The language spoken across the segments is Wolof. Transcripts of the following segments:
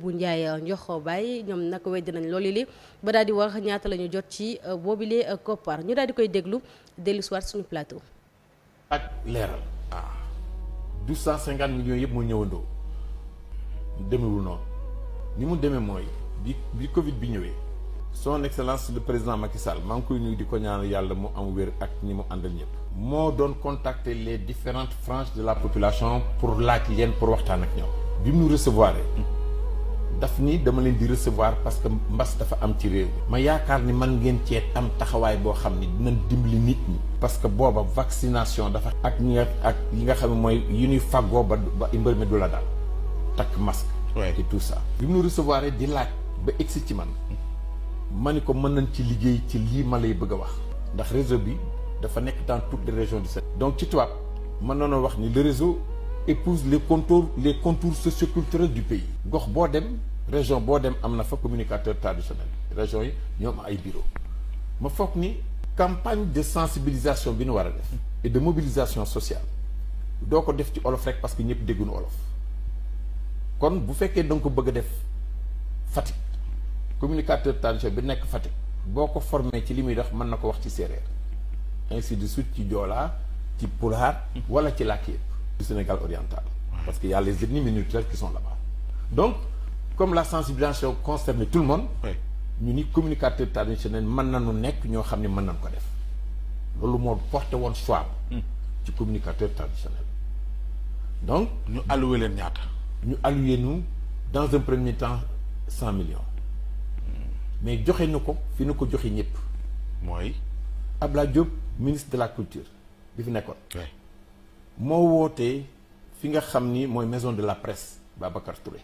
bu Ndiaye Ndiokho Baye ñoom nag wedd nañ loolu li ba daal di wax ñaata la ñu jot ci boobile koppar ñu daal di koy dellu soir suñu plateau. ak leeral. 1250 millions yëpp moo ñëwandoo demewul noonu ni mu demee mooy bi Covid bi ñëwee son excellence le président Macky Sall maa ngi koy nuyu di ko ñaanal yàlla mu am wér ak ñi mu àndal ñëpp. moo doon contacter les différentes franges de la population pour laaj leen pour waxtaan ak ñoom. bi mu recevoir daf ni dama leen di recevoir parce que mbas dafa am ci réew mi. ma yaakaar ni man ngeen cee am taxawaay boo xam ni dinañ dimbali nit ñi. parce que booba vaccination dafa. ak ñi nga xam ne mooy yu ñuy faggoo ba mbër mi du la daal takk masque. et tout ça. bi mu recevoir di laaj ba egsi ci man ma ni ko mën nañ ci liggéey ci lii ma lay bëgg a wax. ndax réseau bi dafa nekk dans toutes les régions du Sénégal. donc ci tubaab mën nañoo wax ni le réseau épouse les contours socioculturels du pays. gox boo dem région boo dem am na fa communicateur traditionnel région yi ñoom ay bureau ma foog ni campagne de sensibilisation bi nu war a def et de mobilisation sociale doo ko def ci olof rek parce que ñëpp dégguñu olof kon bu fekkee da nga ko bëgg a def Fatick communicateur traditionnel bi nekk Fatick boo ko formé ci li muy def mën na ko wax ci séeréer ainsi de suite ci joolaa ci pulaar wala ci làkk yëpp du Sénégal oriental parce que y a les ethnies minoritaires qui sont là-bas donc comme la sensibilisation concerne tout le monde ñu ni communicateur traditionnel mën nañu nekk ñoo xam ne mën nañu ko def loolu moo porté woon choix ci communicateur traditionnel donc ñu alloué leen ñaata ñu alloué nous dans un premier temps 100 millions mais joxe na ko fi na ko joxe ñëpp mooy Abdoulaye Diop ministre de la culture bi fi nekkoon moo wootee fi nga xam ni mooy maison de la presse Babacar Touré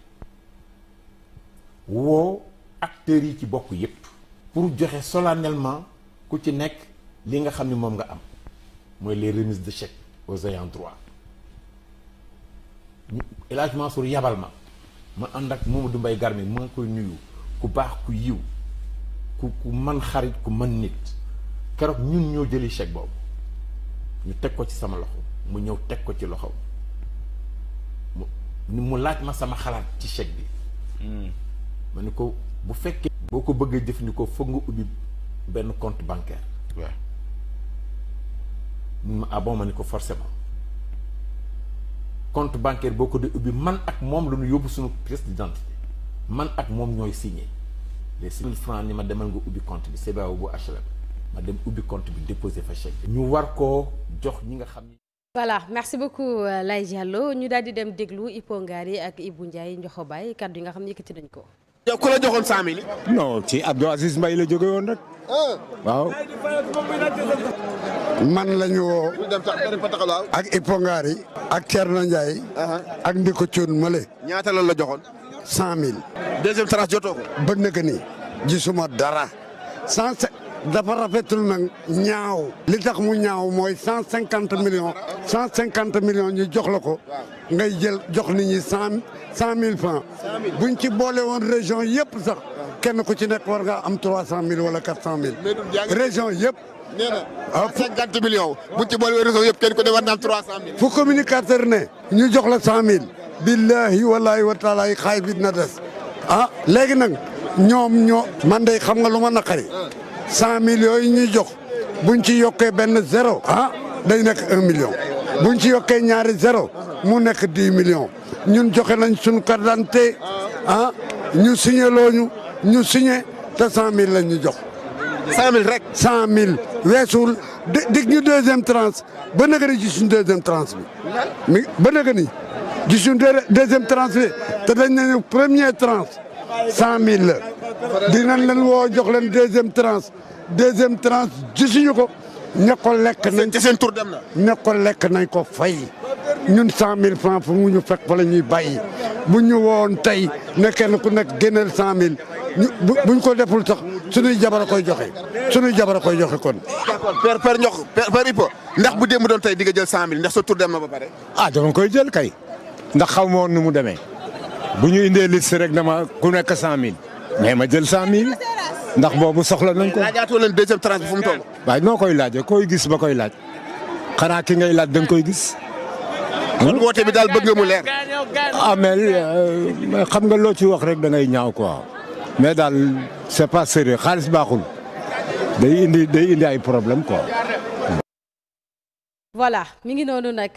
woo acteurs yi ci bokk yépp pour joxe solennellement ku ci nekk li nga xam ni moom nga am mooy les remises de chèques aux ayants droit El Hadj Mansour yabal ma ànd ak Mamadou Mbaye Garmi ma koy nuyu ku baax ku yiw ku mën xarit ku mën nit keroog ñun ñoo jëli chèque boobu ñu teg ko ci sama loxo mu ñëw teg ko ci loxo mu laaj ma sama xalaat ci chèque bi ma ni ko bu fekkee boo ko bëggee jëfandikoo foog nga ubbi benn compte bancaire ah bon ma ni ko forcément compte bancaire boo ko dee ubbi man ak moom la ñu yóbbu suñu pièce d'identité man ak moom ñooy signé les 6 000 francs ni ma demal nga ubbi compte bi CBAO bu HLM ma dem ubbi compte bi déposé fa chèque bi ñu war koo jox ñi nga xam ni. voilà merci beaucoup Laye Diallo ñu daal di dem déglu Ipo Ngari ak Ibou Ndiaye Ndiokho Baye kaddu yi nga xam ne yëkkati nañ ko. yow ku la joxoon 100 000. non ci Abdou Aziz Mbaye la jóge woon rek. waaw. man la ñu woo. ak Ipo Ngari. ak Thierno Ndiaye. ak Ndiko Thioune Male. ñaata lan la joxoon. 100 000. deuxième tranche jotoo ko. ba nëgë ni gisuma dara. dafa rafetul nag ñaaw. li tax mu ñaaw mooy 150 millions. 150 millions ñu jox la ko. ngay jël jox nit ñi 100 000 francs. buñ ci boole woon région yëpp sax. kenn ku ci nekk war nga am 300 000 wala 400 000. région yëpp. nee na 50 millions. buñ ci boole woon région yëpp kenn ku ne war na am 300 000. fu communicateur ne. ñu jox la 100 000. billahi wallahi wa taala xaay bi na des. léegi nag ñoo man de xam nga lu ma naqari. 100 000 yooyu ñuy jox buñ ci yokkee benn zéro day nekk 1 million buñ ci yokkee ñaari zéro mu nekk 10 millions ñun joxe nañ suñu carte d'identité ñu signé looñu ñu signé te 100 000 lañ ñu jox. 100 000 rek. 100 000 weesul dig ñu deuxième tranche ba naka ni gisuñ deuxième tranche bi ba naka ni gisuñ deuxième tranche bi te dañ nañu première tranche 100 000 la. dinañ leen woo jox leen deuxième tranche gisuñu ko ña ko lekk nañ ci seen tur dem na. ña ko lekk nañ ko fay ñun 100 000 francs fu mu ñu fekk fa la ñuy bàyyi bu ñu woon tey ne kenn ku nekk génneel 100 000 buñ ko deful sax suñuy jabar a koy joxe kon. d'accord père Ipo ndax bu démb doon tey di nga jël 100 000 ndax sa tur dem na ba pare. dama koy jël kay ndax xaw ma woon nu mu demee bu ñu indee liste rek dama ku nekk 100 000. mais ma jël 100 000 ndax boobu soxla nañ ko. laajaatoo leen deuxième tranche bi fu mu toll. waaye noo koy laajee koy gis ba koy laaj xanaa ki ngay laaj da nga koy gis kon woote bi daal bëgg nga mu leer. Amel xam nga loo ci wax rek da ngay ñaaw quoi mais daal c'est pas sérieux xaalis baaxul day indi ay problème quoi. voilà mi ngi noonu nag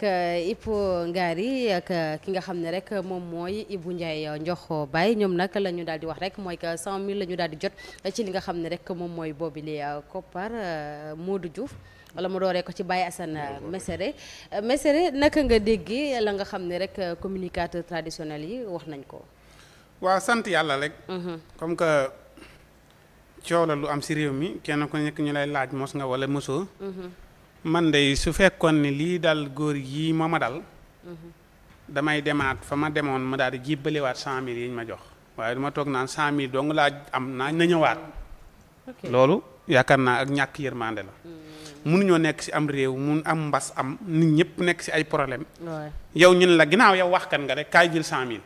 Hippo Ngary ak ki nga xam ne rek moom mooy Ibou Ndiaye Ndiokh Baye ñoom nag la ñu daal di wax rek mooy que 100 000 la ñu daal di jot ci li nga xam ne rek moom mooy boobile koppar Modou Diouf wala mu dooree ko ci Baye Assane Mesere naka nga déggee la nga xam ne rek communicateur traditionnel yi wax nañ ko. waaw sant yàlla rek. comme que coow la lu am si réew mi kenn ku nekk ñu lay laaj mos nga wala mosoo. man de su fekkoon ne lii dal góor yi moo ma dal. damay demaat fa ma demoon ma daal di jibbalewaat 100 000 yi ñu ma jox waaye dama toog naan 100 000 dong laa am naa na ñëwaat. loolu yaakaar naa ak ñàkk yërmande la. mënuñoo nekk si am réew mun am mbas am nit ñëpp nekk si ay problème yow ñun la ginnaaw yow waxkan nga rek kaay jël 100 000.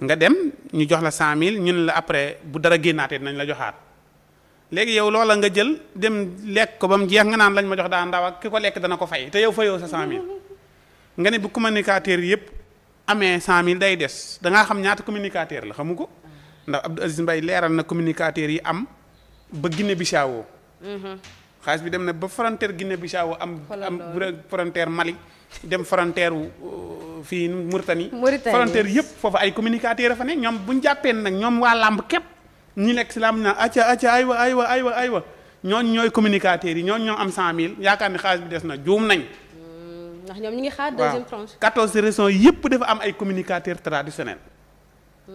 nga dem ñu jox la 100 000 ñun la après bu dara génnaatee nañ la joxaat. léegi yow loola nga jël dem lekk ko ba mu jeex nga naan lañ ma jox daa ndaw ak ki ko lekk dana ko fay te yow fayoo sa 100 000 nga ne bu communicateur yëpp amee 100 000 day des da ngaa xam ñaata communicateur la xamu ko ndax Abdou Aziz Mbaye leeral na communicateur yi am ba Guinée Bissau xaalis bi dem na ba frontière Guinée Bissau am frontière Mali dem frontière fii Mauritanie frontière yëpp foofu ay communicateur fa ne ñoom bu ñu jàppee nag ñoom waa làmb képp ñi lekk si làmb naa acca aywa ñooñu ñooy communicateurs yi ñooñu ñoo am 100 000 yaakaar ni xaalis bi des na juum nañ. ndax ñoom ñi ngi xaar deuxième tranche. 14 régions yëpp dafa am ay communicateurs traditionnels.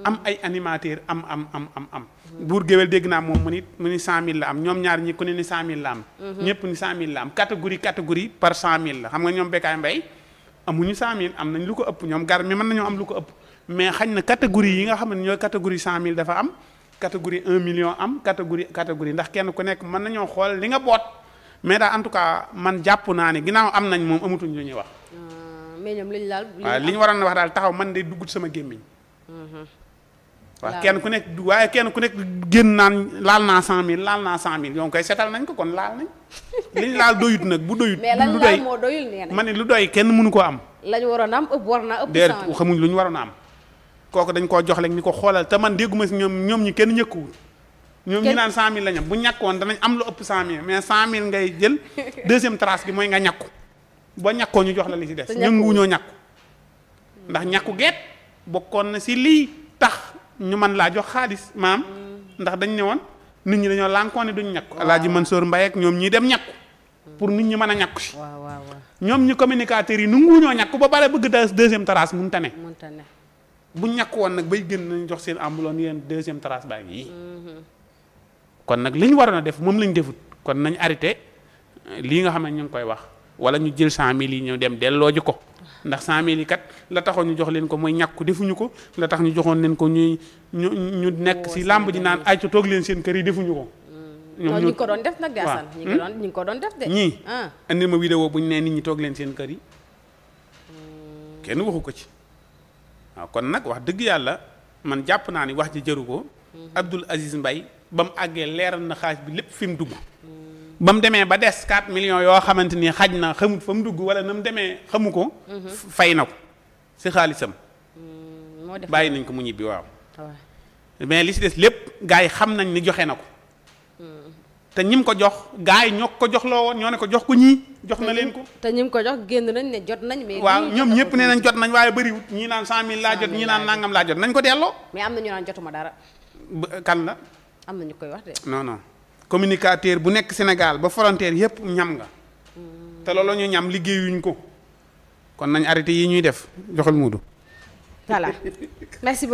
am ay animateurs am. buur géwél dégg naa moom mu ni 100 000 la am ñoom ñaar ñi ku ne ni 100 000 la am. ñëpp ni 100 000 la am catégorie par 100 000 la xam nga ñoom Bécaye Mbaye amuñu 100 000 am nañ lu ko ëpp ñoom gar mi mën nañoo am lu ko ëpp mais xañ na catégorie yi nga xam ne ñooy catégorie 100 000 dafa am. catégorie 1 million am catégorie ndax kenn ku nekk mën nañoo xool li nga boot mais daal en tout cas man jàpp naa ne ginnaaw am nañ moom amatuñ lu ñuy wax. mais ñoom liñ laal. waaw li ñu waroon a wax daal taxaw man de duggut sama gémmiñ. waaw kenn ku nekk génn naan laal naa 100 000 laal naa 100 000 yow koy seetal nañ ko kon laal nañ liñ laal doyut nag bu doyut. mais lañ laal moo doyul nee nañ ma ne lu doy kenn mënu koo am. lañ waroon a am ëpp war naa ëpp. 100 000 déedéet xamuñ lu ñu waroon a am. kooku dañ koo jox rek ni ko xoolal te man dégguma si ñoom ñi kenn ñëkkuwul ñoom ñi naan 100 000 la ñam bu ñàkkoon danañ am lu ëpp 100 000 mais 100 000 ngay jël deuxième trace bi mooy nga ñàkku boo ñàkkoo ñu jox la li si des ñoom nguñoo ñàkku ndax ñàkku geet bokkoon na si lii tax ñu mën laa jox xaalis maam ndax dañ ne woon nit ñi dañoo lànkoon ne duñ ñàkku Alaaji Mansour Mbaye ak ñoom ñii dem ñàkku pour nit ñi mën a ñàkku si ñoom ñi communicateurs yi nu nguñoo ñàkku ba pare bëgg deuxième trace mun tane bu ñàkk woon nag bay gën nañ jox seen ambulance yéen deuxième trace baa ngi yi kon nag li ñu waroon a def moom lañ defut kon nañ arrêté lii nga xam ne ñu ngi koy wax wala ñu jël 100 000 yi ñëw dem delloo ji ko ndax 100 000 yi kat la taxoon ñu jox leen ko mooy ñàkku defuñu ko la tax ñu joxoon leen ko ñu nekk si làmb ji naan ay ca toog leen seen kër yi defuñu ko. ñoom ñu ko doon def nag Gassane ñu ngi ko doon def de. ñii andi ma vidéo bu ñu nee nit ñi toog leen seen kër yi kenn waxu ko ci. waaw kon nag wax dëgg yàlla man jàpp naa ni wax ji jëru ko Abdoul Aziz Mbaye ba mu àggee leeral na xaalis bi lépp fi mu dugg ba mu demee ba des 4 millions yoo xamante ni xaj na xamut fa mu dugg wala na mu demee xamu ko fay na ko si xaalisam bàyyi nañ ko mu ñibbi waaw mais li si des lépp gars yi xam nañ ni joxe na ko te ñim ko jox gars yi ñoo ko jox loo woon ñoo ne ko jox ko ñii jox na leen ko. te ñim ko jox génn nañ ne jot nañ. mais waaw ñoom ñëpp nee nañ jot nañ waaye bëriwut ñii naan 100 000 laa jot ñii naan nangam laa jot nañ ko delloo. mais am na ñu naan jotuma dara. kan la. am na ñu koy wax de. non communicateur bu nekk Sénégal ba frontière yëpp ñam nga. te loolu ñu ñam liggéeyuñ ko kon nañ arrêté yi ñuy def joxal muudu. voilà merci beaucoup.